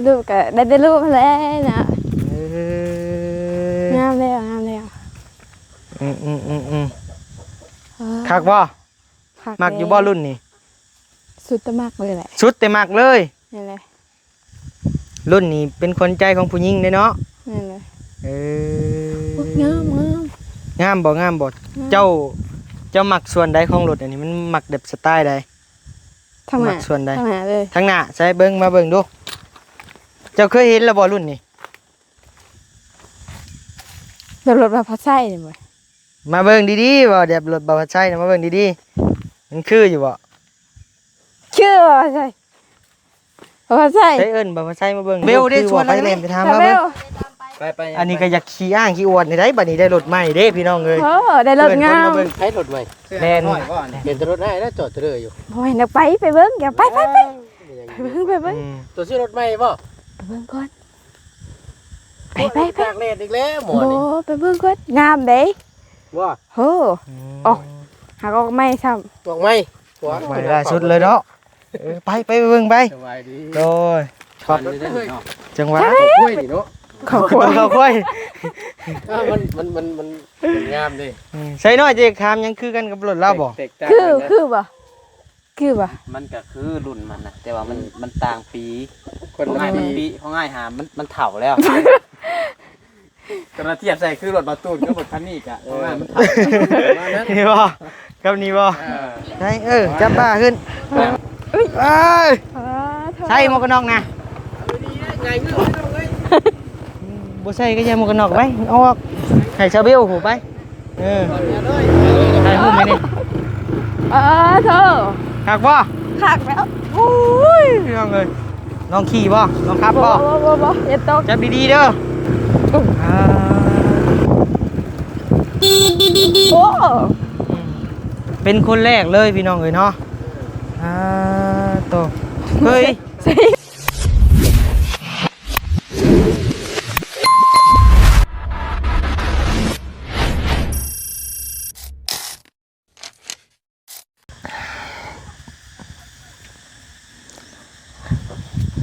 ຮູບກໍໄດ້ແຕ່ຮູບຫັ້ນແຫຼະເນາະ. ເອີ ງາມແລ້ວ ງາມແລ້ວ. ອືມໆໆໆ ເອີ ຄັກບໍ່? ຄັກ. ມັກຢູ່ບໍ່ລຸ້ນນີ້? ສຸດແຕ່ມັກເລີຍແຫຼະ. ສຸດແຕ່ມັກເລີຍ? ແມ່ນແຫຼະ. ລຸ້ນນີ້ເປັນຂວັນໃຈຂອງຜູ້ຍິງເດ້ເນາະ. ແມ່ນແຫຼະ. ເອີ ໂອ້ຍ ງາມ ງາມ. ງາມບໍ່? ງາມບໍ່? ງາມ. ເຈົ້າ ເຈົ້າມັກສ່ວນໃດຂອງລົດອັນນີ້? ມັນມັກແບບສະໄຕໃດ? ທາງໜ້າ. ມັກສ່ວນໃດ? ທາງໜ້າເລີຍ. ທາງໜ້າ. ໃສເບິ່ງ ມາເບິ່ງດູ. ເຈົ້າເຄີຍເຫັນແລ້ວບໍ່ລຸ້ນນີ້? ແບບລົດວ່າພໍໃຊ້ນີ້ບໍ່? ມາເບິ່ງດີໆ ເວົ້າແບບລົດບໍ່ພໍໃຊ້ນະ ມາເບິ່ງດີໆ ມັນຄືຢູ່ບໍ່? ຄືບໍ່ພໍໃຊ້ ບໍ່ພໍໃຊ້. ໃຊ້ເອີ້ນບໍ່ພໍໃຊ້ມາເບິ່ງ. ເບວເດ້ ຊວນໄປແລ່ນໄປຖາມລາວເບິ່ງ. ໄປໆ ອັນນີ້ກໍຢາກຂີ້ອ້າງຂີ້ອວດນີ້ໄດ໋ ບັດນີ້ໄດ້ລົດໃໝ່ເດ້ພີ່ນ້ອງເອີຍ. ໂອ້ ໄດ້ລົດງາມ. ໃຊ້ລົດໃໝ່? ແມ່ນ ເຫັນແຕ່ລົດອ້າຍນະ ຈອດເຕີເລີຢູ່. ບໍ່ແມ່ນດອກ ໄປ ໄປເບິ່ງ ໄປ ໄປ ໄປ ໄປເບິ່ງ ໄປເບິ່ງ. ໂຕຊື້ລົດໃໝ່ບໍ່? ໄປເບິ່ງກ່ອນ. ໄປ ໄປ ໄປ ຕາກແດດອີກແລ້ວໝໍນີ້. ບໍ່ ໄປເບິ່ງກ່ອນ ງາມເດ້. ບໍ່ ໂຫ ອືມ ອອກ ຫາກອອກໃໝ່ຊ້ຳ ອອກໃໝ່. ອອກໃໝ່ລ່າສຸດເລີຍເນາະ. ເອີ ໄປ ໄປເບິ່ງໄປ. ສະບາຍດີ. ໂດຍ ຄັກເລີຍເນາະ. ຈັ່ງຫວະ ເຂົ້າຄວາຍນີ້ເນາະ ເຂົ້າຄວາຍ ເຂົ້າຄວາຍ. ເອີ ມັນ ມັນ ມັນ ມັນ ມັນງາມເດ້. ອືມ ໃສ່ນ້ອຍຈະຖາມຫຍັງ ຄືກັນກັບລົດລາວບໍ່? ຄື ຄືບໍ່? ຄືບໍ່? ມັນກໍຄືລຸ້ນມັນນະ ແຕ່ວ່າມັນ ອືມ ມັນຕ່າງປີ. ຄົນລະປີ ຂອງອ້າຍຫາ ມັນ ມັນເຖົ້າແລ້ວ. ຄັນວ່າທຽບໃສ່ຄືລົດບ່າວຕູນກັບລົດຄັນນີ້ກະ ເອີ ປະມານມັນເຖົ້າ ປະມານນັ້ນ. ນີ້ບໍ່? ກັບນີ້ບໍ່? ເອີ ໃຊ່ ເອີ ຈັບບ່າຂຶ້ນ. ເອີ ເອີຍ ໃສ່ໝວກກັນນັອກນະ. ບໍ່ໃສ່ກໍຢ່າໝວກກັນນັອກໄປ ເອົາອອກ ໃຫ້ຊາວເບວຜູ້ໄປ. ເອີ ຖ່າຍຮູບໄວ້ນີ້. ເອີ ໂທ້ ຄັກບໍ່? ຄັກແລ້ວ. ໂອ້ຍ ພີ່ນ້ອງເອີຍ ນ້ອງຂີ່ບໍ່? ນ້ອງຂັບບໍ່? ບໍ່ ບໍ່ ບໍ່ ບໍ່ ຢ່າຕົກ. ຈັບດີໆເດີ. ອືມ ອ່າ ໂອ້ ເປັນຄົນແລກເລີຍພີ່ນ້ອງເອີຍເນາະ. ອ່າ ໂຕ ເຮີ້ຍ.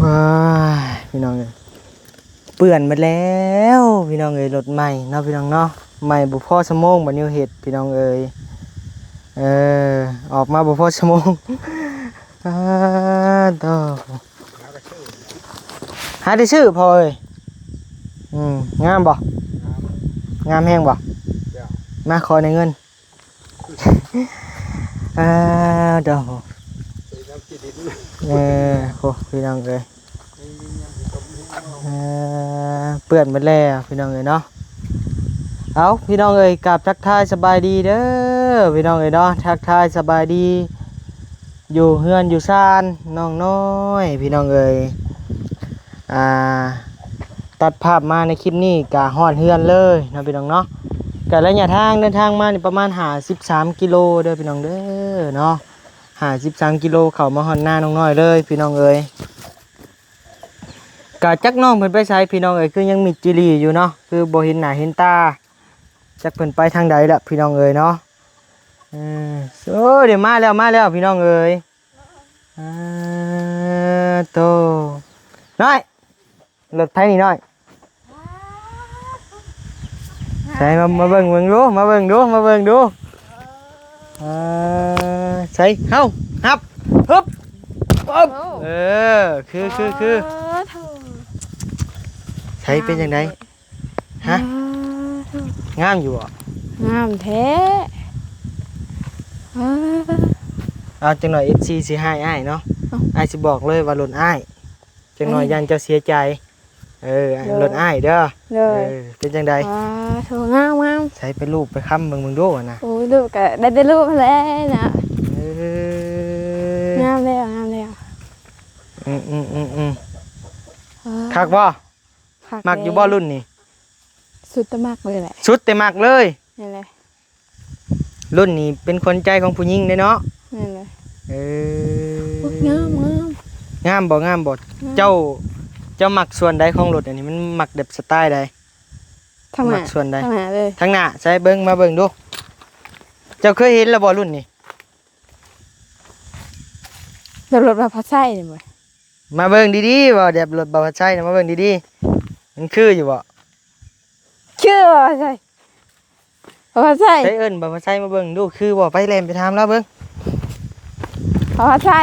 ວ້າຍ ພີ່ນ້ອງເອີຍ ເປື້ອນໝົດແລ້ວພີ່ນ້ອງເອີຍ. ລົດໃໝ່ເນາະ ພີ່ນ້ອງເນາະ ໃໝ່ບໍ່ພໍຊົ່ວໂມງ ບໍ່ນິວເຮັດ ພີ່ນ້ອງເອີຍ. ເອີ ອອກມາບໍ່ພໍຊົ່ວໂມງ. ອາ ໂທ້ ຫາໄດ້ຊື້ພໍ່ເອີຍ. ອືມ ງາມບໍ່? ງາມແຮງບໍ່? ມາຂໍແດ່ເງິນ. ອາ ໂທ້ ເອີ ໂອ້ ພີ່ນ້ອງເອີຍ ເອີ ເປື້ອນໝົດແລ້ວ ພີ່ນ້ອງເອີຍເນາະ. ເອົາ ພີ່ນ້ອງເອີຍ ກາບທັກທາຍສະບາຍດີເດີ ພີ່ນ້ອງເອີຍເນາະ. ທັກທາຍສະບາຍດີ ຢູ່ເຮືອນຢູ່ຊານນ້ອງນ້ອຍ ພີ່ນ້ອງເອີຍ. ອ່າ ຕັດພາບມາໃນຄລິບນີ້ກະຮອດເຮືອນເລີຍເນາະ ພີ່ນ້ອງເນາະ. ກະໄລຍະທາງເດີນທາງມານີ້ປະມານຫ້າສິບສາມກິໂລເດີ ພີ່ນ້ອງເດີເນາະ. ຫ້າສິບສາມກິໂລ ເຂົ້າມາຮອດນານ້ອງນ້ອຍເລີຍ ພີ່ນ້ອງເອີຍ. ກະຈັກນ້ອງເພິ່ນໄປໃສ ພີ່ນ້ອງເອີຍ ຄືຍັງມິດຈີ່ຫຼີຢູ່ເນາະ ຄືບໍ່ເຫັນໜ້າເຫັນຕາ. ຈັກເພິ່ນໄປທາງໃດລະ ພີ່ນ້ອງເອີຍເນາະ. ເອີ ໂອ້ຍ ເດ ມາແລ້ວ ມາແລ້ວ ພີ່ນ້ອງເອີຍ. ອາ ໂຕ ນ້ອຍ ລົດໃຜນີ້ນ້ອຍ? ໃສ ມາ ມາເບິ່ງ ເບິ່ງດູ ມາເບິ່ງດູ ມາເບິ່ງດູ. ເອີ ໃສ ເຮົາ ຮັບ ຮຶບ ປຶບ. ໂອ້ ເອີ ຄື ຄື ຄື ໃສ ເປັນຈັ່ງໃດ? ຮະ ອ້າ ງາມຢູ່ບໍ່? ງາມແທ້. ເອີ ເອົາ ຈັກໜ່ອຍ ເອັຟຊີ ຊິຮ້າຍອ້າຍເນາະ. ເອົ້າ ອ້າຍຊິບອກເລີຍວ່າລົດອ້າຍ ຈັກໜ່ອຍ ເອີ ຢ້ານເຈົ້າເສຍໃຈ. ເອີ ໂດຍ ລົດອ້າຍເດີ. ໂດຍ ເອີ ເປັນຈັ່ງໃດ? ອ້າ ໂທ້ ງາມ ງາມ. ໃສ ໄປລູບໄປຄຳເບິ່ງ ເບິ່ງດູຫັ້ນນະ. ໂອ້ຍ ລູບກໍໄດ້ແຕ່ລູບຫັ້ນແຫຼະນະ. ເອີ ງາມແລ້ວ ງາມແລ້ວ. ອືມໆໆໆ ເອີ ຄັກບໍ່? ຄັກ ມັກຢູ່ບໍ່ ເດ້ ລຸ້ນນີ້? ສຸດແຕ່ມັກເລີຍແຫຼະ. ສຸດແຕ່ມັກເລີຍ? ແມ່ນແຫຼະ. ລຸ້ນນີ້ເປັນຂວັນໃຈຂອງຜູ້ຍິງເດ້ເນາະ. ແມ່ນແຫຼະ. ເອີ ໂອ້ຍ ງາມ ງາມ. ງາມບໍ່? ງາມບໍ່? ງາມ. ເຈົ້າ ເຈົ້າມັກສ່ວນໃດຂອງລົດອັນນີ້? ມັນມັກແບບສະໄຕໃດ? ທາງໜ້າ. ມັກສ່ວນໃດ? ທາງໜ້າເລີຍ. ທາງໜ້າ. ໃສເບິ່ງ ມາເບິ່ງດູ. ເຈົ້າເຄີຍເຫັນແລ້ວບໍ່ລຸ້ນນີ້? ແບບລົດວ່າພໍໃຊ້ນີ້ບໍ່? ມາເບິ່ງດີໆ ບໍ່ ແບບລົດບ່າວພັດໄຊນະ ມາເບິ່ງດີໆ ມັນຄືຢູ່ບໍ່? ຄືບໍ່ໃຊ່ ບໍ່ໃຊ່ ໃຊ້ເອີ້ນບ່າວພັດໄຊມາເບິ່ງດູ ຄືບໍ່? ໄປແລ່ນໄປຖາມລາວເບິ່ງ ບໍ່ໃຊ່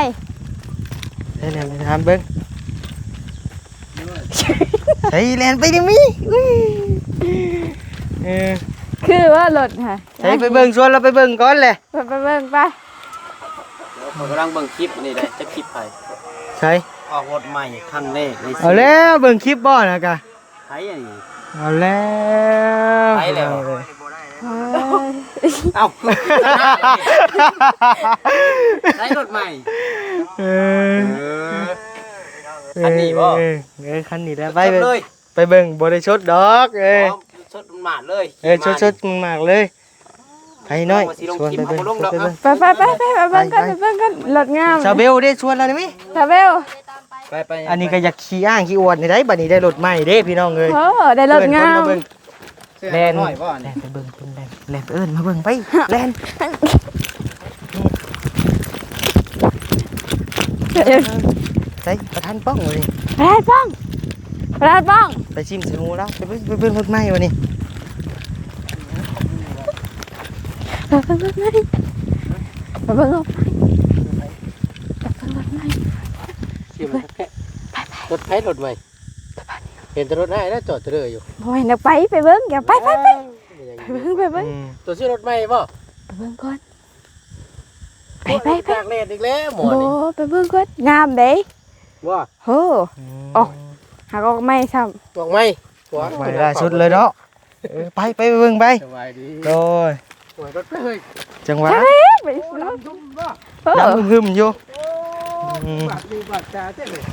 ໄປແລ່ນໄປຖາມເບິ່ງ ໃສ່ແລ່ນໄປນີ້ມີ ອຸ້ຍ ເອີ ຄືວ່າລົດຫະ ໃສ່ໄປເບິ່ງ ຊວນລາວໄປເບິ່ງກ່ອນແຫຼະ ໄປ ໄປເບິ່ງໄປ ຂ້ອຍກຳລັງເບິ່ງຄລິບອັນນີ້ໄດ໋ ຈັກຄລິບໃຜ ໃສ ອອກລົດໃໝ່ຄັ້ງແລກໃນຊີວິດ ເອົາແລ້ວ ເບິ່ງຄລິບບໍ່ນະກະ ໃຜອັນນີ້ ເອົາແລ້ວ ໃຜແລ້ວ ເອົາ ໃຊ້ລົດໃໝ່ ເອີ ເອີ ຄັນນີ້ບໍ່ ເອີ ເອີ ຄັນນີ້ແຫຼະ ໄປເບິ່ງ ໄປເບິ່ງ ບໍ່ໄດ້ຊົດດອກ ເອີ ອໍ ສົດໝາດເລີຍ ເອີ ສົດໝາດເລີຍ ໄປນ້ອຍ ຊວນໄປເບິ່ງ ໄປເບິ່ງ ໄປ ໄປ ໄປ ໄປເບິ່ງກັນ ໄປເບິ່ງກັນ ລົດງາມ ຊາວເບວເດ້ ຊວນລາວໄດ້ມີ ຊາວເບວ ໄປ ໄປ ອັນນີ້ກໍຢາກຂີ້ອ້າງຂີ້ອວດນີ້ໄດ໋ ບັດນີ້ໄດ້ລົດໃໝ່ເດ້ພີ່ນ້ອງເອີຍ ໂອ້ ໄດ້ລົດງາມ ເອີ້ນຄົນມາເບິ່ງ ແລ່ນ ນ້ອຍບໍ່ອັນນີ້ ແລ່ນໄປເບິ່ງ ເພິ່ນແລ່ນ ແລ່ນໄປເອີ້ນມາເບິ່ງໄປ ແລ່ນ ໃສປະທານປ້ອງເວີຍ ປະທານປ້ອງ ປະທານປ້ອງ ໄປຊິມໃສ່ຫູລາວ ໄປເບິ່ງ ໄປເບິ່ງລົດໃໝ່ວະນີ້ ໄປເບິ່ງລົດໃໝ່ ໄປເບິ່ງລົດໃໝ່ ໄປເບິ່ງລົດໃໝ່ ຊິມ ໄປ ໄປ ໄປ ລົດໃຜ ລົດໃໝ່ ເຫັນແຕ່ລົດອ້າຍນະຈອດເທີເດີຢູ່ ບໍ່ແມ່ນ ໄປ ໄປເບິ່ງ ຢ່າ ໄປ ໄປ ໄປ ໄປເບິ່ງ ໄປເບິ່ງ ອືມ ໂຕຊື້ລົດໃໝ່ບໍ່ ໄປເບິ່ງກ່ອນ ໄປ ໄປ ໄປ ຕາກແດດອີກແລ້ວໝໍນີ້ ບໍ່ ໄປເບິ່ງກ່ອນ ງາມເດ້ ບໍ່ ໂຫ ອືມ ອອກ ຫາກອອກໃໝ່ຊ້ຳ ອອກໃໝ່ ອອກໃໝ່ລ່າສຸດເລີຍເນາະ ເອີ ໄປ ໄປເບິ່ງໄປ ສະບາຍດີ ໂດຍ ໂອ້ຍ ລົດເຮີ້ຍ ຈັງຫວະ ເອີ ດຳຫຶ່ມໆຢູ່ ໂອ້ ອືມ ບາດຫູບາດຕາແທ້ເລີຍ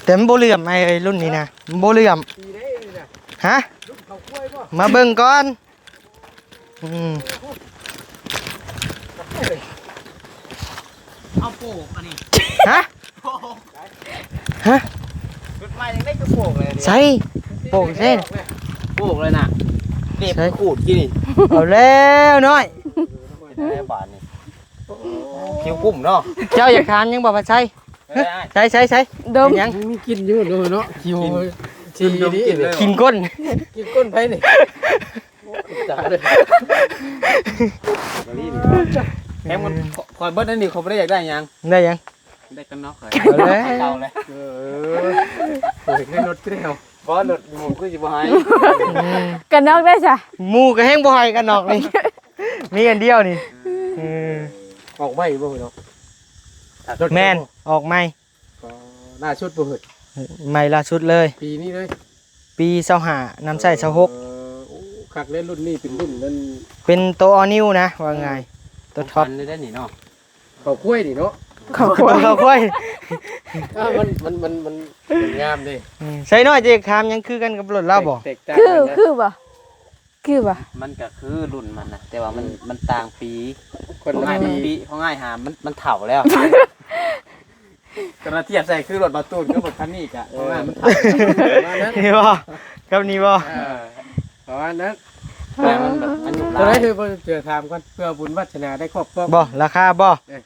ແຕ່ມັນບໍ່ເຫຼື້ອມ ໄອ້ລຸ້ນນີ້ນະ ມັນບໍ່ເຫຼື້ອມ ປີໃດນີ້ນະ ຮະ ລຸ້ນເຂົາຄວາຍບໍ່ ມາເບິ່ງກ່ອນ ອືມ ເອົາໂປກອັນນີ້ ຮະ ໂປກ ຮະ ລົດໃໝ່ຍັງໄດ້ຄືໂປກເລີຍ ໃສ ໂປກໃສ ໂປກເລີຍນະ ເລັບຂູດກີ້ນີ້ ເອົາແລ້ວນ້ອຍ ແລ້ວບາດນີ້ ຄິວກຸ້ມເນາະ ເຈົ້າຢາກຖາມຫຍັງບໍ່ ພັດໄຊ ເອີ ໃສ ໃສ ໃສ ດົມ ເປັນຫຍັງ ມີກິ່ນຢູ່ເນາະ ຄິວ ກິນດົມ ກິນເລີຍ ກິນກົ້ນ ກິນກົ້ນໃຜນີ້ ແຖມມັນ ຂ້ອຍເບິດອັນນີ້ ຂ້ອຍບໍ່ໄດ້ຢາກໄດ້ຫຍັງ ໄດ້ຫຍັງ ໄດ້ກັນເນາະ ເອົາແລ້ວ ເອົາແລ້ວ ເອີ ໂອ້ຍ ໄດ້ລົດຄືແລ້ວ ບໍ່ລົດໝູຄືຊິບໍ່ໃຫ້ ກັນນອກໄດ້ຊະ ໝູກໍແຮງບໍ່ໃຫ້ກັນນອກນີ້ ມີອັນດຽວນີ້ ເອີ ອອກໃໝ່ບໍ່ເນາະ ແມ່ນ ອອກໃໝ່ ອໍ ລ່າສຸດບໍ່ເຮີ້ຍ ໃໝ່ລ່າສຸດເລີຍ ປີນີ້ເລີຍ ປີຊາວຫ້າ ນຳໃຊ້ຊາວຫົກ ເອີ ໂອ້ ຄັກເດ້ ລຸ້ນນີ້ເປັນລຸ້ນນັ້ນ ເປັນໂຕ all new ນະ ວ່າງ່າຍ ໂຕທັອບ ຂອງຂວັນເດ້ນີ້ເນາະ ເຂົ້າຄວາຍນີ້ເນາະ ເຂົ້າຄວາຍ ເຂົ້າຄວາຍ ເອີ ມັນ ມັນ ມັນ ມັນ ມັນງາມເດ້ ອືມ ໃສ່ນ້ອຍຈະຖາມຫຍັງຄືກັນກັບລົດລາວບໍ່ ແຕກ ແຕກຕ່າງ ຄື ຄືບໍ່ ຄືບໍ່ ມັນກໍຄືລຸ້ນມັນນະ ແຕ່ວ່າມັນ ອືມ ມັນຕ່າງປີ ຄົນລະປີ ຂອງອ້າຍ ຂອງອ້າຍຫາ ມັນ ມັນເຖົ້າແລ້ວ ຄັນວ່າທຽບໃສ່ຄືລົດບ່າວຕູນກັບລົດຄັນນີ້ກະ ເອີ ປະມານມັນເຖົ້າ ປະມານນັ້ນ ນີ້ບໍ່ ກັບນີ້ບໍ່ ເອີ ປະມານນັ້ນ ແຕ່ມັນແບບອາຍຸຫຼາຍ ເທົ່າໃດຄືບໍ່ເຊື່ອ ຖາມກ່ອນ ເພື່ອບຸນວາດສະໜາໄດ້ຄອບຄອງ ບໍ່ ລາຄາບໍ່ ເອີ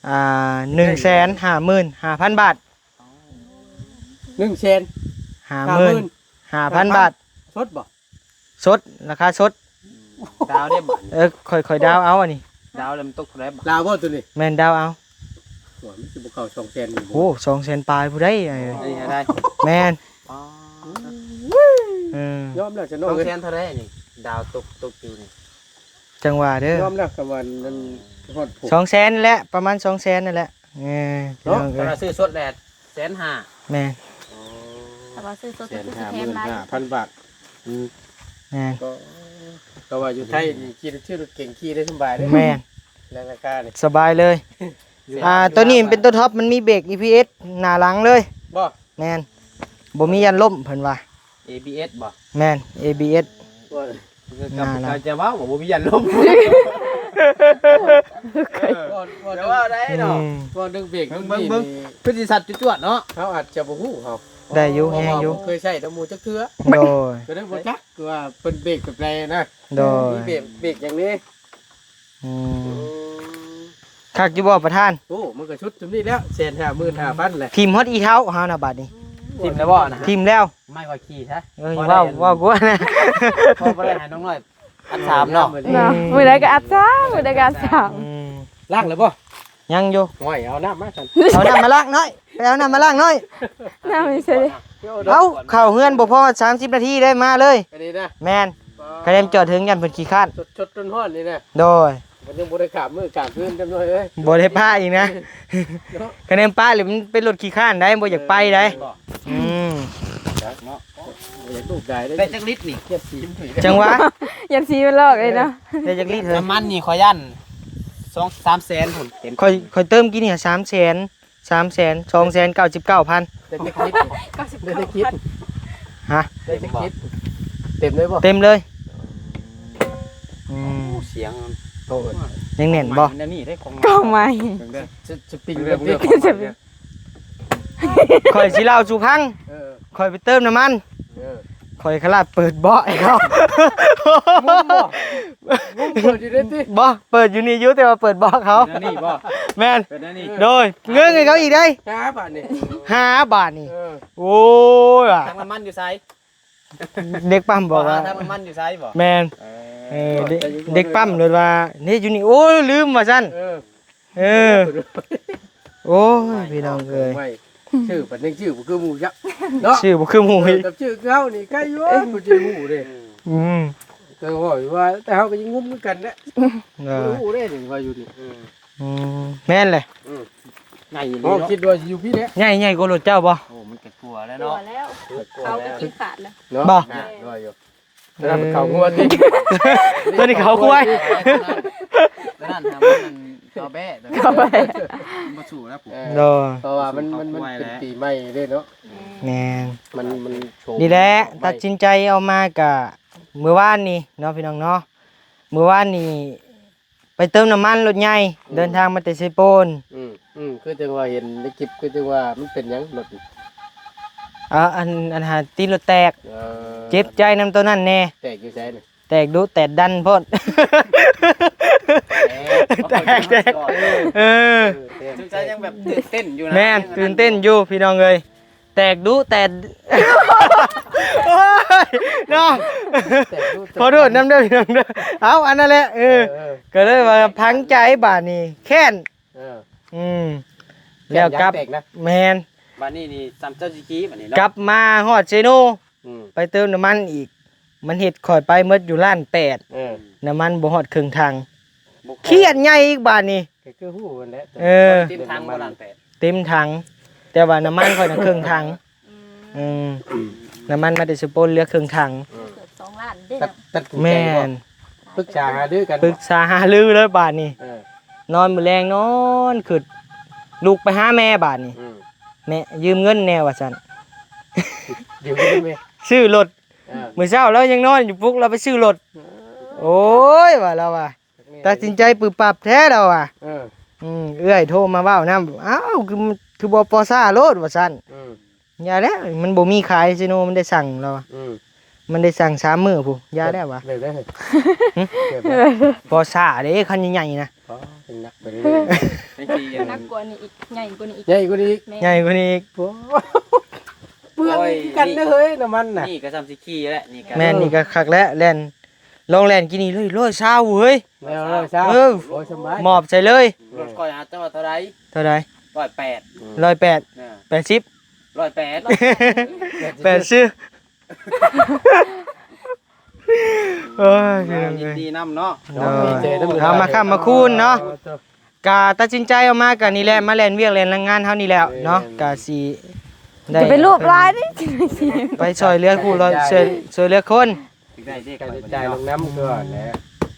ອ່າ ໜຶ່ງແສນຫ້າໝື່ນຫ້າພັນບາດ ໜຶ່ງແສນຫ້າໝື່ນຫ້າພັນບາດ ສົດບໍ່? ສົດ ລາຄາສົດ ດາວເດ້ບາດນີ້ ເອີ ຂ້ອຍ ຂ້ອຍດາວເອົາອັນນີ້ ດາວແລ້ວມັນຕົກເທົ່າໃດບາດ? ດາວບໍ່ໂຕນີ້? ແມ່ນ ດາວເອົາ ໂອ້ຍ ມັນຊິບໍ່ເຂົ້າສອງແສນນີ້ບໍ່? ໂອ້ ສອງແສນປາຍຜູ້ໃດ ອັນນີ້ໄດ້ ແມ່ນ ອໍ ເອີ ຍອມແລ້ວຊະນ້ອງເອີຍ ສອງແສນເທົ່າໃດນີ້? ດາວຕົກ ຕົກຢູ່ນີ້ ຈັ່ງວ່າເດີ ຍອມແລ້ວ ຄຳວ່ານັ້ນຮອດ ສອງແສນແຫຼະ ປະມານສອງແສນນັ້ນແຫຼະ ເອີ ເນາະ ພີ່ນ້ອງເອີຍ ແຕ່ວ່າຊື້ສົດແລ້ວແສນຫ້າ ແມ່ນ ອໍ ແຕ່ວ່າຊື້ສົດກໍຄືຊິແພງຫຼາຍ ແສນຫ້າໝື່ນຫ້າພັນບາດ ອືມ ແມ່ນ ກໍ ກໍວ່າຢູ່ໄທນີ້ຂີ່ ຊື້ລົດເກັງຂີ່ໄດ້ສະບາຍເດ້ ແມ່ນ ໃນລາຄານີ້ ສະບາຍເລີຍ ຢູ່ ອ່າ ຕົວນີ້ມັນເປັນຕົວທັອບ ມັນມີເບຣກ ອີ ບີ ເອສ ໜ້າຫຼັງເລີຍ ບໍ່? ແມ່ນ ບໍ່ມີຢ້ານລົ້ມ ເພິ່ນວ່າ ເອ ບີ ເອສ ບໍ່? ແມ່ນ ເອ ບີ ເອສ ບໍ່ ໜ້າຫຼັງ ເຂົາຈະເວົ້າວ່າບໍ່ມີຢ້ານລົ້ມ ເອີ ຈະເວົ້າໄດ້ເນາະ ອືມ ເວົ້າເລື່ອງເບຣກ ເບິ່ງ ເບິ່ງ ເບິ່ງ ຄືຊິສັດຈວດໆເນາະ ເຮົາອາດຈະບໍ່ຮູ້ເຮົາ ໄດ້ຢູ່ ແຮງຢູ່ ເພາະວ່າບໍ່ເຄີຍໃຊ້ນຳໝູ່ຈັກເທື່ອ ໂດຍ ກໍເລີຍບໍ່ຈັກວ່າເພິ່ນເບຣກແບບໃດນະ ໂດຍ ມີເບຣກ ເບຣກຫຍັງແດ່ ອືມ ອືມ ຄັກຢູ່ບໍ່ປະທານ? ໂອ້ ມັນກໍຊຸດຈຸ້ມນີ້ແລ້ວ ແສນຫ້າໝື່ນຫ້າພັນແຫຼະ ຖິ້ມຮອດອີເຖົ້າເຮົານະບາດນີ້. ຖິ້ມແລ້ວບໍ່ນະ? ຖິ້ມແລ້ວ. ໄມ້ກໍຂີ່ຊະ ເອີຍ ບໍ່ໄດ້ ເວົ້າ ເວົ້າກວ່ານະ ພໍບໍ່ໄດ້ໃຫ້ນ້ອງນ້ອຍອັດສາມເນາະ. ເນາະ ມື້ໃດກໍອັດສາມ ມື້ໃດກໍອັດສາມ. ອືມ ລ້າງແລ້ວບໍ່? ຍັງຢູ່. ໂອ້ຍ ເອົານ້ຳມາຊັ້ນ ເອົານ້ຳມາລ້າງໜ້ອຍ ໄປເອົານ້ຳມາລ້າງໜ້ອຍ. ນ້ຳຢູ່ໃສ? ເອົາ ເຂົ້າເຮືອນບໍ່ພໍສາມສິບນາທີໄດ້ມາເລີຍ. ອັນນີ້ນະ? ແມ່ນ. ຄະແນນຈອດເຖິງຢ້ານເພິ່ນຂີ້ຄ້ານ ສົດໆຮ້ອນໆນີ້ນະ. ໂດຍ. ມັນຍັງບໍ່ໄດ້ຂ້າມມື້ຂ້າມຄືນຈັ່ງໜ້ອຍເອີຍ ບໍ່ໄດ້ປະອີກນະ. ຄະແນນປະແລ້ວມັນເປັນລົດຂີ້ຄ້ານໄດ໋ ບໍ່ຢາກໄປໄດ໋. ອືມ ເນາະ ບໍ່ຢາກລູກໄດ້ເດ້. ໄດ້ຈັກລິດນີ້? ຈັ່ງຫວະ ຢ້ານສີມັນຫຼອກເລີຍເນາະ. ໄດ້ຈັກລິດເຮີ້ຍ? ນ້ຳມັນນີ້ຂ້ອຍຢ້ານສອງສາມແສນພຸ້ນ ເຕັມ. ຂ້ອຍ ຂ້ອຍເຕີມກີ້ນີ້ສາມແສນ ສາມແສນ ສອງແສນເກົ້າສິບເກົ້າພັນ. ໄດ້ຈັກລິດ? ໄດ້ຈັກລິດ? ຮະ? ໄດ້ຈັກລິດ? ເຕັມເລີຍບໍ່? ເຕັມເລີຍ. ອືມ ໂອ້ ສຽງ ໂອ້ຍ ຍັງແໜ້ນບໍ່? ອັນນີ້ໄດ້ຂອງ ກໍໃໝ່ ເບິ່ງເດີ ສະ ສະປຣິງ ເບິ່ງເດີ ເບິ່ງເດີ. ຂ້ອຍຊິເລົ່າສູ່ຟັງ. ເອີ ຂ້ອຍໄປເຕີມນ້ຳມັນ. ເອີ ຂ້ອຍຂະລາດເປີດເບາະໃຫ້ເຂົາ. ງຸ້ມບໍ່? ງຸ້ມເປີດຢູ່ເດ້ຕິ? ບໍ່ ເປີດຢູ່ນີ້ຢູ່ ແຕ່ວ່າເປີດເບາະເຂົາ. ເປີດແນວນີ້ບໍ່? ແມ່ນ ເປີດແນວນີ້. ໂດຍ ເງິນໃຫ້ເຂົາອີກໄດ໋ ຫ້າບາດນີ້ ຫ້າບາດນີ້. ເອີ ໂອ້ຍ ຖັງນ້ຳມັນຢູ່ໃສ? ເດັກປ້ຳບອກວ່າ ວ່າທາງນ້ຳມັນຢູ່ໃສບໍ? ແມ່ນ. ເອີ ເອີ ເດັກ ເດັກປ້ຳໂລດວ່າ ນີ້ຢູ່ນີ້ ໂອ້ຍ ລືມວ່າຊັ້ນ. ເອີ ເອີ ໂອ້ຍ ພີ່ນ້ອງເອີຍ ຊື່ປານຍັງຊື່ບໍ່ຄືໝູ່ຈັກເນາະ ຊື່ບໍ່ຄືໝູ່ອີກ. ເອີ ກັບຊື່ຄືເຮົານີ້ໃກ້ຢູ່ ເອີ ຜູ້ຈື່ຮູ້ເດ້. ອືມ ແຕ່ວ່າ ວ່າແຕ່ເຮົາກໍຍັງງຸ້ມຄືກັນແຫຼະ. ເອີ ບໍ່ຮູ້ເດ້ນີ້ວ່າຢູ່ນີ້. ອືມ ອືມ ແມ່ນແຫຼະ. ອືມ ໃຫຍ່ອີ່ຫຼີເນາະ ຄິດວ່າຊິຢູ່ພີ້ແຫຼະ. ໃຫຍ່ ໃຫຍ່ກວ່າລົດເຈົ້າບໍ່? ໂອ້ ມັນກໍກວ່າແລ້ວເນາະ ກວ່າແລ້ວ ເຂົາກໍຂີ້ຂາດແລ້ວເນາະ. ບໍ່ ແມ່ນ ວ່າຢູ່ ເອີ ຕົວນັ້ນເຂົາງົວຕິ ຕົວນີ້ເຂົາຄວາຍ ຕົວນັ້ນຫາມັນເຂົາແບ້ ເຂົາແບ້ ມັນບໍ່ສູ້ແລ້ວ. ເອີ ໂດຍ ເພາະວ່າມັນ ມັນ ມັນເປັນປີໃໝ່ເດ້ເນາະ. ແມ່ນ ມັນ ມັນໂຊ ນີ້ແຫຼະ ຕັດສິນໃຈອອກມາກະມື້ວານນີ້ເນາະ ພີ່ນ້ອງເນາະ ມື້ວານນີ້ ໄປເຕີມນ້ຳມັນລົດໃຫຍ່ ອືມ ເດີນທາງມາແຕ່ເຊໂປນ. ອືມ ອືມ ຄືຈັ່ງວ່າເຫັນໃນຄລິບ ຄືຈັ່ງວ່າມັນເປັນຫຍັງລົດ? ເອີ ອັນ ອັນຫາຕີນລົດແຕກ. ເອີ ເຈັບໃຈນຳໂຕນັ້ນແດ່. ແຕກຢູ່ໃສນະ? ແຕກດຸແຕກດັນໂພດ. ແຕກ ແຕກ ເອີ ເອີ ແຕກ ສົງໄສຍັງແບບຕື່ນເຕັ້ນຢູ່ນະ. ແມ່ນ ຕື່ນເຕັ້ນຢູ່ ພີ່ນ້ອງເອີຍ. ແຕກດຸແຕກ ໂອ້ຍ ເນາະ ແຕກດຸ ຂໍໂທດນຳເດີ ພີ່ນ້ອງເດີ. ເອົາ ອັນນັ້ນແຫຼະ ເອີ ເອີ ເອີ ກໍເລີຍວ່າຝັງໃຈບາດນີ້ ແຄ້ນ. ເອີ ອືມ ແລ້ວກັບ ແມ່ນ ບາດນີ້ນີ້ ສ່ຳເຈົ້າຊິຂີ່ບາດນີ້ເນາະ ກັບມາຮອດເຊໂນ. ອືມ ໄປເຕີມນ້ຳມັນອີກ ມັນເຮັດຂ້ອຍໄປໝົດຢູ່ລ້ານແປດ. ເອີ ນ້ຳມັນບໍ່ຮອດເຄິ່ງຖັງ ຄຽດໃຫຍ່ອີກບາດນີ້. ກໍຄືຮູ້ຫັ້ນແຫຼະ ເອີ ເຕັມຖັງບໍ່ລ້ານແປດ? ເຕັມຖັງ ແຕ່ວ່ານ້ຳມັນຂ້ອຍນະເຄິ່ງຖັງ. ອືມ ອືມ ນ້ຳມັນມາແຕ່ສະໂປນເຫຼືອເຄິ່ງຖັງ. ອືມ ເກືອບສອງລ້ານເດ້. ຕັດ ຕັດສິນໃຈບໍ່? ແມ່ນ ປຶກສາຫາລືກັນ ປຶກສາຫາລືເລີຍບາດນີ້. ເອີ ນອນມື້ແລງນອນຄຶດ ລຸກໄປຫາແມ່ບາດນີ້. ອືມ ແມ່ ຢືມເງິນແດ່ວ່າຊັ້ນ ຢືມເງິນແມ່ ຊື້ລົດ. ເອີ ມື້ເຊົ້າລາວຍັງນອນຢູ່ ປຸກລາວໄປຊື້ລົດ. ເອີ ໂອ້ຍ ວ່າລາວວ່າ ຕັດສິນໃຈປຶບປັບແທ້ລາວວ່າ. ເອີ ອືມ ເອື້ອຍໂທມາເວົ້ານຳ ອ້າວ ຄື ຄືບໍ່ປໍຊ້າໂລດວ່າຊັ້ນ. ອືມ ຢ່າແລ້ວ ມັນບໍ່ມີຂາຍເຊໂນ ມັນໄດ້ສັ່ງລາວວ່າ. ອືມ ມັນໄດ້ສັ່ງສາມມື້ພຸ້ນ ຢ່າແລ້ວວ່າ. ແບບໃດ? ຫຶ? ແບບໃດ? ປໍຊ້າເດ້ ຄັນໃຫຍ່ໆນະ. ອໍ ເປັນໜັກໄປເລື້ອຍໆ ໜັກກວ່ານີ້ອີກ ໃຫຍ່ກວ່ານີ້ອີກ ໃຫຍ່ກວ່ານີ້ອີກ ແມ່ນ ໃຫຍ່ກວ່ານີ້ອີກ. ໂອ້ ເປືອງຄືກັນເດີເຮີ້ຍ ນ້ຳມັນນະ. ນີ້ກໍສ່ຳຊິຂີ່ແຫຼະ ນີ້ກໍ ແມ່ນ ນີ້ກໍຄັກແລ້ວ ແລ່ນ ລອງແລ່ນກີ້ນີ້ເລີຍ ຮ້ອຍຊາວເຮີ້ຍ. ແລ້ວຮ້ອຍຊາວ ເອີ ໂອ້ຍ ສະບາຍ ມອບໃສ່ເລີຍ. ລົດຂ້ອຍຫາເຈົ້າວ່າເທົ່າໃດ? ເທົ່າໃດ? ຮ້ອຍແປດ. ອືມ ຮ້ອຍແປດ ເອີ ແປດສິບ ຮ້ອຍແປດ ແປດສິບ. ໂອ້ຍ ຍິນດີນຳເນາະ ໂດຍ ເອົາມາຄ້ຳມາຄູນເນາະ. ກະຕັດສິນໃຈອອກມາກະນີ້ແຫຼະ ມາແລ່ນວຽກແລ່ນງານເຮົານີ້ແຫຼະເນາະ ກະຊິໄດ້ ຈະໄປລູບຫຼາຍເດ້ ໄປຊ່ອຍເຫຼືອຜູ້ ຊ່ວຍ ຊ່ວຍເຫຼືອຄົນ. ຢາກໄດ້ເດ້ ຄ່າໃຊ້ຈ່າຍລົງນຳຄືວ່າແຫຼະ.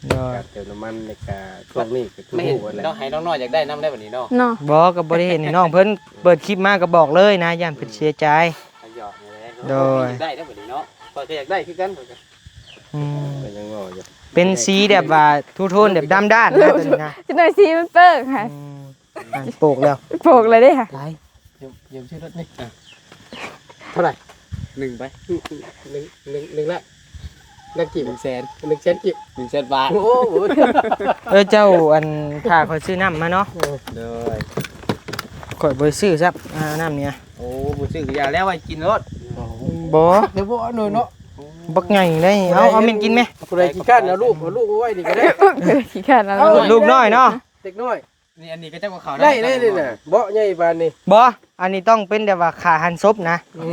ໂດຍ ການເຕີມນ້ຳມັນນີ້ກະ ພວກນີ້ກະຄືຮູ້ແຫຼະ ເນາະ ໃຫ້ນ້ອງນ້ອຍຢາກໄດ້ນຳໄດ້ບັດນີ້ເນາະ. ບໍ່ ກໍບໍ່ໄດ້ເຫັນໃຫ້ນ້ອງເພິ່ນເປີດຄລິບມາກໍບອກເລີຍນະ ຢ້ານເພິ່ນເສຍໃຈ. ໂດຍ ຢາກໄດ້ເດ້ບັດນີ້ເນາະ ຂ້ອຍກໍຢາກໄດ້ຄືກັນ. ອືມ ກໍຍັງເວົ້າຢູ່ ເປັນສີແບບວ່າທູໂທນແບບດຳດ້ານນະ ໂຕນີ້ນະ ຈັກໜ້ອຍສີມັນເປິກຫະ. ອືມ ໂປກແລ້ວ ໂປກແລ້ວເດ້ຫະ. ຫຼາຍ ຢືມ ຢືມຊື້ລົດນີ້ ເທົ່າໃດ? ໜຶ່ງໃບ ໜຶ່ງ ໜຶ່ງ ໜຶ່ງລ້ານ. ໜຶ່ງກີບ ໜຶ່ງແສນ ໜຶ່ງແສນກີບ ໜຶ່ງແສນບາດ. ໂອ້ໂຫ ເອີ ເຈົ້າ ອັນ ຖ້າຂ້ອຍຊື້ນ້ຳມາເນາະ. ໂດຍ ຂ້ອຍບໍ່ໄດ້ຊື້ຊ້ຳ ອ່າ ນ້ຳນີ້. ໂອ້ ບໍ່ຊື້ກໍຢ່າແລ້ວ ໄວ້ກິນໂລດ. ບໍ່ ເດີບໍ່ເນາະ ບັກໃຫຍ່ເດ້. ເອົາ ເອົາເມັນກິນແມ. ຜູ້ໃດຂີ້ຄ້ານເອົາລູກ ເອົາລູກມາໄວ້ນີ້ກໍໄດ້. ຂີ້ຄ້ານເອົາລູກ ເອົາລູກນ້ອຍເນາະ ເດັກນ້ອຍ. ນີ້ ອັນນີ້ກໍຈັກວ່າເຂົາໄດ້ ໄດ້ ໄດ້ນີ້ນະ ເບາະໃຫຍ່ປານນີ້. ບໍ່ ອັນນີ້ຕ້ອງເປັນແບບວ່າຂາຫັນສົບນະ ອືມ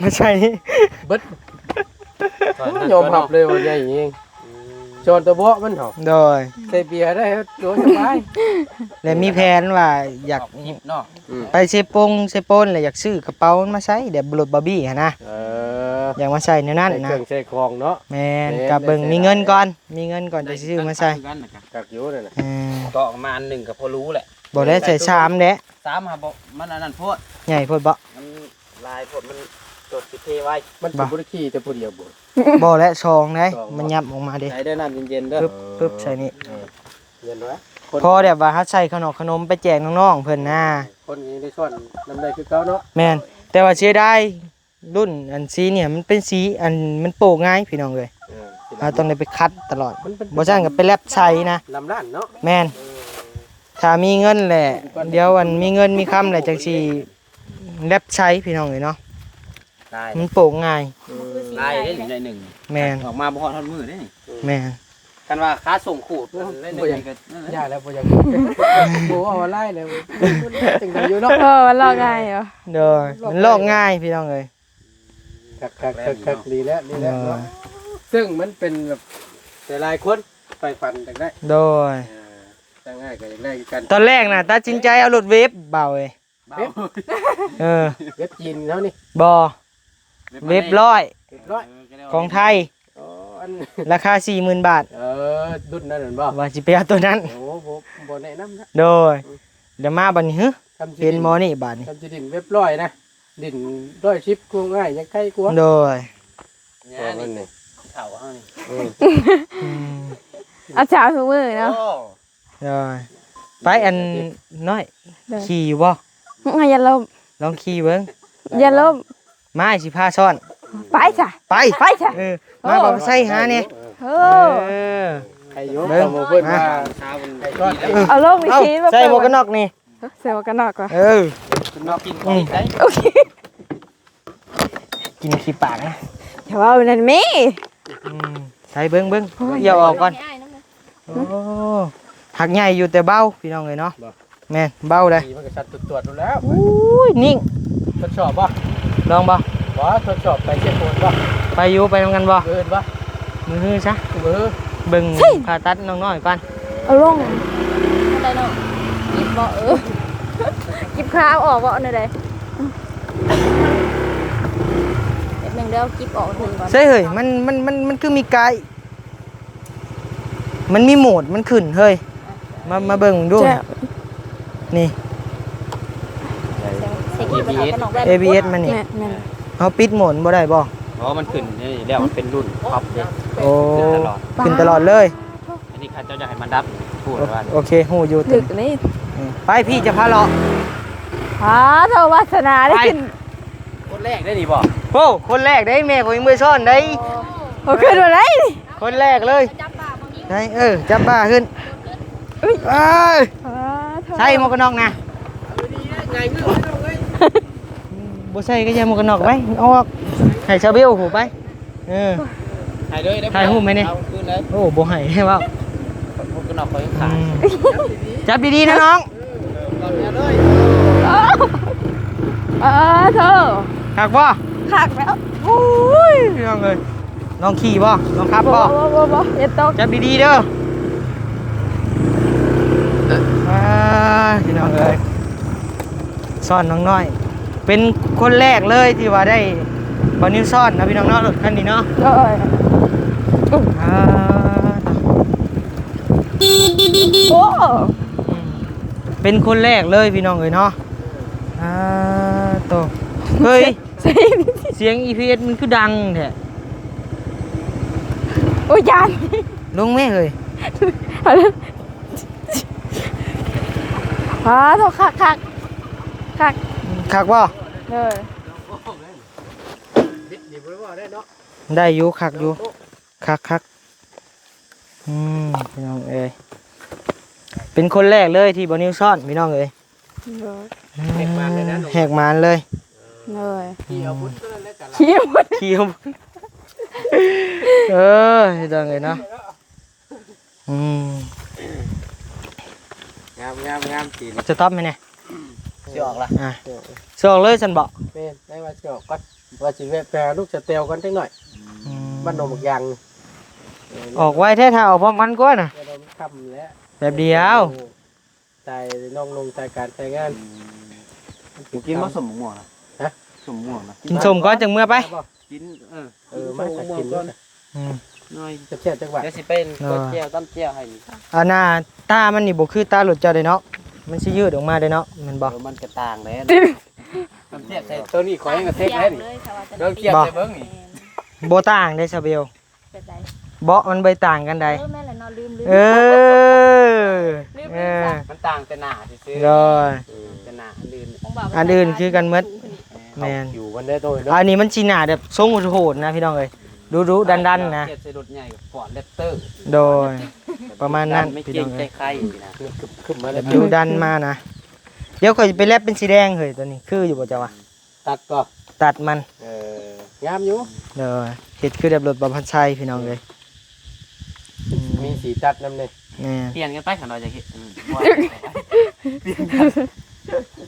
ມາໃສ່ນີ້ເບິດ. ຍອມຮັບເລີຍວ່າໃຫຍ່ເອງ. ອືມ ຊ້ອນແຕ່ເບາະມັນເຖາະ. ໂດຍ ໃສ່ເບຍໄດ້ ໂດຍສະບາຍ. ແລະມີແຜນວ່າຢາກ ອອກຄລິບເນາະ. ອືມ ໄປເຊໂປງເຊໂປນ ແລະຢາກຊື້ກະເປົາມັນມາໃສ່ ແບບລົດບາບີຫັ້ນນະ. ເອີ ຢາກມາໃສ່ແນວນັ້ນນະ ໃສ່ເຄື່ອງໃສ່ຂອງເນາະ. ແມ່ນ ແມ່ນ ກໍເບິ່ງມີເງິນກ່ອນ. ມີເງິນກ່ອນຈະຊື້ມາໃສ່. ຈັກຢູ່ນັ້ນນະ ເອີ ກໍປະມານໜຶ່ງກໍພໍຮູ້ແຫຼະ. ບໍ່ໄດ້ໃສ່ສາມແຫຼະ ສາມຫາບໍ່ ມັນອັນນັ້ນໂພດ ໃຫຍ່ໂພດບໍ່? ມັນຫຼາຍໂພດ ມັນໂຕຊິເພໄວ. ມັນຊິບໍ່ໄດ້ຂີ່ແຕ່ຜູ້ດຽວບໍ່? ບໍ່ແຫຼະ ສອງໄດ໋ ສອງ ມັນຫຍັບອອກມາເດ້. ໃສ່ເດີ ນ້ຳເຢັນໆເດີ ປຶບ ປຶບ ໃສ່ນີ້. ເອີ ເຢັນໄວ້ ພໍແບບວ່າເຮົາໃສ່ຂະໜົມຂະໜົມໄປແຈກນ້ອງໆເພິ່ນນະ. ຄົນນີ້ໄດ້ຊ້ອນນຳໄດ້ຄືເກົ່າເນາະ. ແມ່ນ ແຕ່ວ່າເສຍດາຍ ລຸ້ນອັນສີນີ້ມັນເປັນສີອັນມັນໂປະງ່າຍພີ່ນ້ອງເອີຍ. ເອີ ເຮົາຕ້ອງໄດ້ໄປຂັດຕະຫຼອດ ມັນເປັນ ບໍ່ຊັ້ນກໍໄປແລັບໃສ່ນະ ລຳລ້ານເນາະ. ແມ່ນ ເອີ ຖ້າມີເງິນແຫຼະ ດຽວອັນມີເງິນມີຄຳແຫຼະ ຈັ່ງຊິແລັບໃສ່ພີ່ນ້ອງເອີຍເນາະ. ໄດ້ ມັນໂປະງ່າຍ. ເອີ ໄດ້ເດ້ໜ້ອຍໜຶ່ງ. ແມ່ນ ອອກມາບໍ່ຮອດຮອດມື້ເດ້ນີ້. ແມ່ນ ຄັນວ່າຄ່າສົ່ງຂູດ ໂອ້ຍ ນັ້ນ ບໍ່ຢາກ ນີ້ກໍ ຢ່າແລ້ວ ບໍ່ຢາກ ບໍ່ເວົ້າອອນລາຍແລ້ວ ຈັ່ງໃດຢູ່ເນາະ. ເອີ ມັນລອກງ່າຍຢູ່. ໂດຍ ມັນລອກງ່າຍພີ່ນ້ອງເອີຍ. ຄັກໆໆ ດີແລ້ວ ດີແລ້ວເນາະ. ໂດຍ ເຊິ່ງມັນເປັນແບບຫຼາຍໆຄົນໃຝ່ຝັນຢາກໄດ້. ໂດຍ ເອີ ຕັ້ງໃຫ້ກໍຢາກໄດ້ຄືກັນ. ຕອນແລກນະ ຕັດສິນໃຈເອົາລົດເວບ ເບົາເອີຍ. ເວັບ ເອີ ເວັບຈີນເຮົານີ້ ບໍ່ ເວັບຮ້ອຍ ເວັບຮ້ອຍ ເອີ ຂອງໄທ. ອໍ ອັນ ລາຄາສີ່ໝື່ນບາດ. ເອີ ລຸ້ນນັ້ນແມ່ນບໍ່? ວ່າຊິໄປເອົາໂຕນັ້ນ. ໂອ້ ບໍ່ ບໍ່ແນະນຳນະ. ໂດຍ ອືມ ດຽວມາບັດນີ້ ຫຶ ເຫັນບໍ່ນີ້ບາດນີ້ ຈຳຊິຫຼິ້ນເວັບຮ້ອຍນະ ຫຼິ້ນຮ້ອຍສິບ ຂອງອ້າຍຍັງໄກກວ່າ. ໂດຍ ນີ້ເຂົາເຮົານີ້. ອືມ ອືມ ອາຈານທຸກມື້ເນາະ. ໂອ້ ໂດຍ ໄປອັນນ້ອຍ ໂດຍ ຂີ່ຢູ່ບໍ່? ອືມ ຢ່າລົ້ມ ລອງຂີ່ເບິ່ງ. ຢ່າລົ້ມ ມາຊິພາຊ້ອນ. ໄປຊະ ໄປ ໄປຊະ. ເອີ ມາ ໂອ້ ບໍ່ໃສ່ຫາແດ່. ເອີ ເອີ ໃຫ້ຢູ່ ເບິ່ງ ເພິ່ນວ່າ ເອີ ເອົາລົງນີ້ ເອົາ ໃສ່ໝວກກັນນັອກນີ້. ເອີ ໃສ່ໝວກກັນນັອກວ່າ ເອີ ໝວກກັນນັອກກິນຂອງໄດ້. ໂອເຄ ກິນຂີ້ປາກນະ ຢ່າເວົ້ານັ້ນແມ່. ອືມ ໃສ່ເບິ່ງ ເບິ່ງ ໂອ້ຍ ຢ່າອອກກ່ອນ. ໂອ້ ຫັກໃຫຍ່ຢູ່ແຕ່ເບົາພີ່ນ້ອງເອີຍເນາະ. ບໍ່ ແມ່ນ ເບົາເດ້. ມັນກໍສັ່ນຕວດໆຢູ່ແລ້ວ. ໂອ້ຍ ນິ່ງ ທົດສອບບໍ່? ລອງບໍ່? ບໍ່ ທົດສອບໄປເຊໂປນບໍ່? ໄປຢູ່ ໄປນຳກັນບໍ່? ມື້ອື່ນບໍ່? ມື້ຮືຊະ ມື້ຮື ເບິ່ງຜ່າຕັດນ້ອງນ້ອຍກ່ອນ. ເອົາລົງ ໄດ້ເນາະ ກິບບໍ່? ເອີ ກິບຂາເອົາອອກບໍ່? ແນວໃດ? ແປັບໜຶ່ງເດີ ເອົາກິບອອກເຖິງກ່ອນ. ໃຊ່ເຮີ້ຍ ມັນ ມັນ ມັນ ມັນຄືມີກາຍ ມັນມີໂໝດມັນຂຶ້ນເຮີ້ຍ. ມາ ມາເບິ່ງດູ ແຊະ ນີ້ ເອບີເອສ ເອບີເອສ ມັນນີ້ ແມ່ນໆ ເຮົາປິດໂໝດບໍ່ໄດ້ບໍ່? ເພາະວ່າມັນຂຶ້ນນີ້ແລ້ວ ມັນເປັນລຸ້ນທັອບເດ້. ໂອ້ ຂຶ້ນຕະຫຼອດ ຂຶ້ນຕະຫຼອດເລີຍ. ອັນນີ້ຂ້າເຈົ້າຢາກໃຫ້ມັນດັບ ໂອເຄ ຮູ້ຢູ່ ຖືກນີ້. ອືມ ໄປ ພີ່ຈະພາເລາະ. ພາເທົ່າວາສະໜາໄດ້ ໄປ ຂຶ້ນ ຄົນແລກໄດ້ນີ້ບໍ່? ໂອ້ ຄົນແລກໄດ້ ແມ່ຂ້ອຍຍັງບໍ່ໄດ້ຊ້ອນໄດ້. ໂອ້ ຂຶ້ນມາໄດ້ ຄົນແລກເລີຍ. ໄດ້ ເອີ ຈັບບ່າຂຶ້ນ. ເອີຍ ເອີຍ ອ່າ ໃສ່ໝວກກັນນັອກນະ. ບໍ່ໃສ່ກໍຢ່າໝວກກັນນັອກໄປ ອອກ ໃຫ້ຊາວເບວຮູ້ໄປ. ເອີ ຖ່າຍເລີຍ ຖ່າຍຮູບໄວ້ນີ້. ໂອ້ ບໍ່ໃຫ້ເວົ້າ ໝວກກັນນັອກຂ້ອຍຂາດ. ອືມ ຈັບດີໆນະນ້ອງ. ເອີ ເອີ ໂທ້ ຄັກບໍ່? ຄັກແລ້ວ. ໂອ້ຍ ພີ່ນ້ອງເອີຍ ລອງຂີ່ບໍ່? ລອງຂັບບໍ່? ບໍ່ ບໍ່ ບໍ່ ບໍ່ ເຮັດຕົກ. ຈັບດີໆເດີ. ອ່າ ພີ່ນ້ອງເອີຍ ຊ້ອນນ້ອງນ້ອຍ ເປັນຄົນແລກເລີຍທີ່ວ່າໄດ້ບ່າວນິວຊ້ອນນະ ພີ່ນ້ອງເນາະ ລົດຄັນນີ້ເນາະ. ໂດຍ ອ່າ ໂອ້ ອືມ ເປັນຄົນແລກເລີຍ ພີ່ນ້ອງເອີຍເນາະ. ອ່າ ໂຕ ເຮີ້ຍ ສຽງອີພີເອັສມັນຄືດັງແທ້. ໂອ້ຍ ຢ້ານ. ລົງແມ່ເຮີ້ຍ. ອ່າ ໂທ້ ຄັກ ຄັກ ຄັກ ຄັກບໍ່? ເອີ ໄດ້ຢູ່ ຄັກຢູ່. ຄັກໆ ອືມ ພີ່ນ້ອງເອີຍ ເປັນຄົນແລກເລີຍທີ່ບໍ່ນິວຊ້ອນ ພີ່ນ້ອງເອີຍ. ໂດຍ ອືມ ແຫກມານເລີຍນະ ແຫກມານເລີຍ. ໂດຍ ຂີ່ອາວຸດເທົ່ານັ້ນແຫຼະ ຂີ່ອາວຸດ ຂີ່ອາວຸດ ເອີ ພີ່ນ້ອງເອີຍເນາະ. ອືມ ງາມໆໆ ຕີນ ສະຕັອບໃຫ້ແດ່. ຊິອອກລະ ອ່າ ຊິອອກເລີຍຊັ້ນບໍ? ແມ່ນ ໄດ້ວ່າຊິອອກກ່ອນ ວ່າຊິແວະໄປຫາລູກສະແຕວກ່ອນຈັກໜ້ອຍ. ອືມ ບ້ານໜອງບັກຢາງ ເອີ ອອກໄວແທ້ ຖ້າອອກພ້ອມກັນກວ່ານະ ແລ້ວມັນຄ່ຳແລ້ວ ແປັບດຽວ ຕາຍນ້ອງລົງຕາຍການຕາຍງານ. ອືມ ບໍ່ກິນບໍ່ ສົ້ມໝາກມ່ວງນະ? ຮະ? ສົ້ມໝາກມ່ວງນະ ກິນສົ້ມກ່ອນຈັ່ງເມືອໄປ. ກິນ ເອີ ເອີ ມາ ກິນ ອືມ ໜ້ອຍ ແຊບໆ ຈັກບາດ ດຽວຊິໄປ ໂດຍ ກວດແຈ່ວ ຕຳແຈ່ວໃຫ້ນີ້. ອັນນ່າ ຕາມັນນີ້ບໍ່ຄືຕາລົດເຈົ້າເດ້ເນາະ ມັນຊິຍືດອອກມາເດ້ເນາະ ແມ່ນບໍ່? ເອີ ມັນກະຕ່າງແຫຼະ ຕຳແຈ່ວໃສ່ໂຕນີ້ ຂ້ອຍຍັງກະເທັກແລ້ວນີ້ ເບິ່ງ ທຽບໃສ່ເບິ່ງນີ້ ບໍ່ຕ່າງເດ້ຊາເບວ. ແບບໃດ? ເບາະມັນບໍ່ຕ່າງກັນໃດ. ເອີ ແມ່ນແຫຼະເນາະ ລືມໆ ເອີ ລືມໆ ເອີ ຊະ ມັນຕ່າງແຕ່ໜ້າຊື່ໆ ໂດຍ ເອີ ແຕ່ໜ້າ ອັນອື່ນ ຂອງບ່າວ ອັນອື່ນຄືກັນໝົດ. ແມ່ນ ແມ່ນ ຢູ່ກັນໄດ້ໂຕເນາະ ອັນນີ້ມັນຊິໜ້າແບບຊົງໂຫດໆ ນະ ພີ່ນ້ອງເອີຍ ດຸໆ ດັນໆ ນະ ເຮັດໃສ່ລົດໃຫຍ່ກັບຟອດແຣັບເຕີ ໂດຍ ປະມານນັ້ນ ພີ່ນ້ອງເອີຍ ໃຈໃຄນະ ຂຶ້ນມາແລ້ວ ດຸດັນມານະ. ດຽວຂ້ອຍຊິໄປແລັບເປັນສີແດງເຮີ້ຍ ໂຕນີ້ຄືຢູ່ບໍ່ເຈົ້າວ່າ? ຕັດບໍ່? ຕັດມັນ ເອີ ງາມຢູ່ ໂດຍ ເຮັດຄືແບບລົດບ່າວພັນໄຊ ພີ່ນ້ອງເອີຍ ອືມ ມີສີຕັດນຳເດ້. ແມ່ນ ປ່ຽນກັນໄປ ຄັນວ່າຢາກເຮັດ ອືມ ປ່ຽນກັນ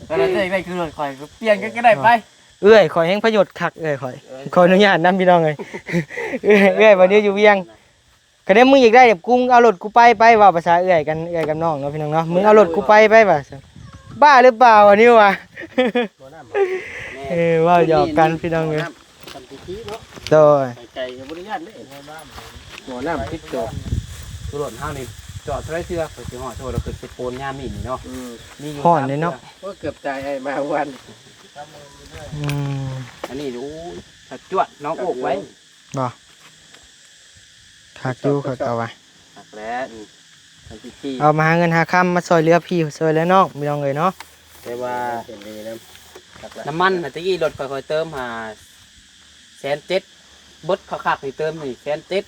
ຄັນວ່າຢາກໄດ້ຄືລົດຂ້ອຍ ກໍປ່ຽນກັນກໍໄດ້ໄປ. ເອື້ອຍຂ້ອຍແຮ່ງພະຍົດຄັກ ເອື້ອຍຂ້ອຍ ເອີ ຂໍອະນຸຍາດນຳ ພີ່ນ້ອງເອີຍ ເອື້ອຍ ເອື້ອຍບໍ່ໄດ້ຢູ່ວຽງ. ຄັນແມ່ນມຶງຢາກໄດ້ແບບກູເອົາລົດກູໄປ ໄປ ເວົ້າພາສາເອື້ອຍກັນ ເອື້ອຍກັບນ້ອງເນາະ ພີ່ນ້ອງເນາະ ມຶງເອົາລົດກູໄປ ໄປວ່າຊັ້ນ ບ້າຫຼືເປົ່າ ອັນນີ້ວ່າ ບໍ່ນ້ຳ ເອີ ເວົ້າຫຍອກກັນ ພີ່ນ້ອງເອີຍ ບໍ່ນ້ຳ ສຳຕິທິເນາະ ໂດຍ ໄກໆ ກໍບໍ່ໄດ້ຢ້ານເດ້ ບໍ່ນ້ຳຕິດຈອດ ລົດເຮົານີ້ຈອດເທົ່າໃດເທື່ອ ໄປຊິຮອດ ສົມມຸດວ່າຂຶ້ນໄປໂປນຍາມນີ້ນີ້ເນາະ ອືມ ມີຢູ່ ຮ້ອນເດ້ເນາະ ໂອ້ ເກືອບຕາຍ ອ້າຍມາວານ ອືມ ອັນນີ້ ໂອ້ຍ ສະຈວດ ນ້ອງໂອກໄວ້ ບໍ່ ຄັກຢູ່ ຄັກຢູ່ ຄັກເອົາວ່າ ຄັກແລ້ວ ອືມ ເອົາມາຫາເງິນຫາຄຳ ມາຊ່ອຍເຫຼືອພີ່ຊ່ອຍເຫຼືອນ້ອງ ພີ່ນ້ອງເອີຍເນາະ ແຕ່ວ່າ ເຫັນດີນຳ ຄັກແລ້ວ ນ້ຳມັນນະ ຕະກີ້ລົດຂ້ອຍ ຂ້ອຍເຕີມຫາແສນເຈັດ ເບິດຄັກໆ ນີ້ເຕີມນີ້ແສນເຈັດ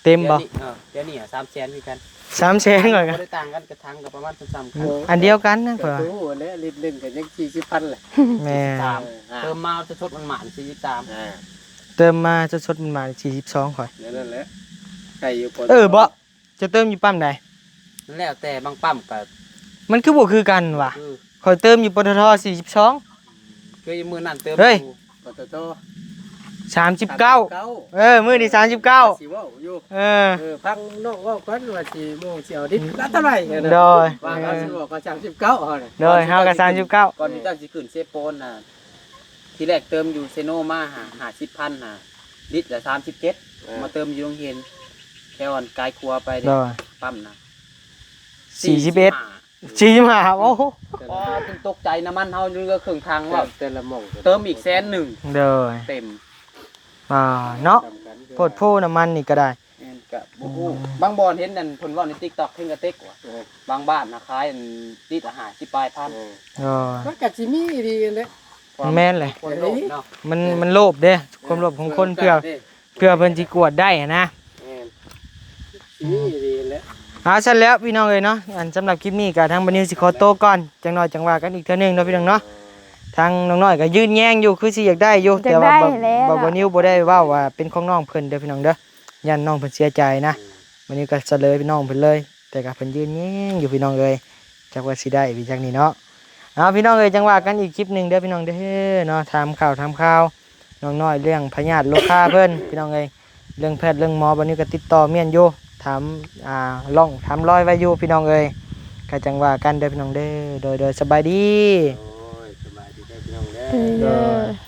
ເຕັມບໍ່? ດຽວນີ້ ເອີ ດຽວນີ້ສາມແສນຄືກັນ ສາມແສນ ຂ້ອຍກໍບໍ່ໄດ້ຕ່າງກັນ ກະຖັງກໍປະມານສ່ຳໆ ກັນ ໂອ້ ອັນດຽວກັນນະ ຂ້ອຍວ່າ ເຕີມຮູ້ແລ້ວ ລິດໜຶ່ງກໍຍັງສີ່ສິບພັນແຫຼະ ແມ່ນ ສາມ ອ່າ ເຕີມມາສົດໆ ໝານໆ ສີ່ສິບສາມ ອ່າ ເຕີມມາສົດໆ ໝານໆ ສີ່ສິບສອງ ຂ້ອຍ ແນວນັ້ນແຫຼະ ໄກຢູ່ ເອີ ບໍ່ ເຈົ້າເຕີມຢູ່ປ້ຳໃດ? ແລ້ວແຕ່ ບາງປ້ຳກໍ ມັນຄືບໍ່ຄືກັນຫວາ? ຄື ຂ້ອຍເຕີມຢູ່ ປຕທ ສີ່ສິບສອງ ຄືມື້ນັ້ນເຕີມ ເຮີ້ຍ ຢູ່ ປຕທ ສາມສິບເກົ້າ ສາມສິບເກົ້າ ເອີ ມື້ນີ້ ສາມສິບເກົ້າ ຊິເວົ້າຢູ່ ເອີ ເອີ ຟັງນ້ອງເວົ້າກ່ອນວ່າຊິໂມງຊິເອົາດິບລະເທົ່າໃດ ໂດຍ ວ່າເຮົາຊິບອກວ່າ ສາມສິບເກົ້າ ເຮົາ ໂດຍ ເຮົາກໍ ສາມສິບເກົ້າ ກ່ອນທີ່ເຈົ້າຊິຂຶ້ນເຊໂປນນະ ທີແລກເຕີມຢູ່ເຊໂນມາຫາ ຫ້າສິບພັນຫາ ລິດລະສາມສິບເຈັດ ເອີ ມາເຕີມຢູ່ໂຮງຮຽນ ແຖວອັນກາຍຂົວໄປເດ້ ໂດຍ ປ້ຳນະ ສີ່ສິບເອັດ ສີ່ສິບຫ້າ ສີ່ສິບຫ້າ ໂອ້ໂຫ ອໍ ເພິ່ນຕົກໃຈນ້ຳມັນເຮົາເຫຼືອເຄິ່ງຖັງ ແຕ່ ວ່າ ແຕ່ລະໝ່ອງ ເຕີມອີກແສນໜຶ່ງ ໂດຍ ເຕັມ ອ່າ ເນາະ ໂພດໂພ ນ້ຳມັນນີ້ກໍໄດ້ ແມ່ນ ກະບໍ່ຮູ້ ອືມ ບາງບ່ອນເຫັນອັນເພິ່ນເວົ້າໃນຕິກຕັອກ ເພິ່ນກະເຕັກວ່າ ເອີ ບາງບ້ານນະຂາຍອັນລິດລະຫ້າສິບປາຍພັນ ເອີ ໂອ້ຍ ມັນກະຊິມີອີ່ຫຼີຫັ້ນແຫຼະ ແມ່ນແຫຼະ ຄົນໂລບເນາະ ມັນ ມັນໂລບເດ້ ຄວາມໂລບຂອງຄົນ ເອີ ເພື່ອ ເພື່ອເພິ່ນຊິກວດໄດ້ຫັ້ນນະ ແມ່ນ ອືມ ມີອີ່ຫຼີຫັ້ນແຫຼະ ອ່າ ຊັ້ນແລ້ວພີ່ນ້ອງເອີຍເນາະ ອັນສຳລັບຄລິບນີ້ກໍທາງບ່າວນິວຊິຂໍໂຕກ່ອນ ຈັ່ງໜ້ອຍຈັ່ງວ່າກັນອີກເທື່ອໜຶ່ງເນາະ ພີ່ນ້ອງເນາະ ທາງນ້ອງນ້ອຍກໍຢືນແຍງຢູ່ ຄືຊິຢາກໄດ້ຢູ່ ຢາກໄດ້ ແຕ່ວ່າ ແລ້ວ ບ່າວນິວບໍ່ໄດ້ເວົ້າວ່າເປັນຂອງນ້ອງເພິ່ນເດີ ພີ່ນ້ອງເດີ ຢ້ານນ້ອງເພິ່ນເສຍໃຈນະ ອືມ ມື້ນີ້ກໍສະເຫຼີຍນ້ອງເພິ່ນເລີຍ ແຕ່ກໍເພິ່ນຢືນແຍງຢູ່ພີ່ນ້ອງເອີຍ ຈັກວ່າຊິໄດ້ບໍ່ຈັກນີ້ເນາະ. ເອົາ ພີ່ນ້ອງເອີຍ ຈັ່ງວ່າກັນອີກຄລິບໜຶ່ງເດີພີ່ນ້ອງເດີເນາະ. ຖາມຂ່າວຖາມຂ່າວນ້ອງນ້ອຍເລື່ອງພະຍາດໂລຄາເພິ່ນພີ່ນ້ອງເອີຍ ເລື່ອງແພດເລື່ອງໝໍ ບັດນີ້ກໍຕິດຕໍ່ມ້ຽນຢູ່ ຖາມ ອ່າ ລ້ອງຖາມລອຍໄວ້ຢູ່ພີ່ນ້ອງເອີຍ. ກໍຈັ່ງວ່າກັນເດີພີ່ນ້ອງເດີ. ໂດຍ ໂດຍ ສະບາຍດີ. ໂດຍ ສະບາຍດີເດີພີ່ນ້ອງເດີ. ໂດຍ.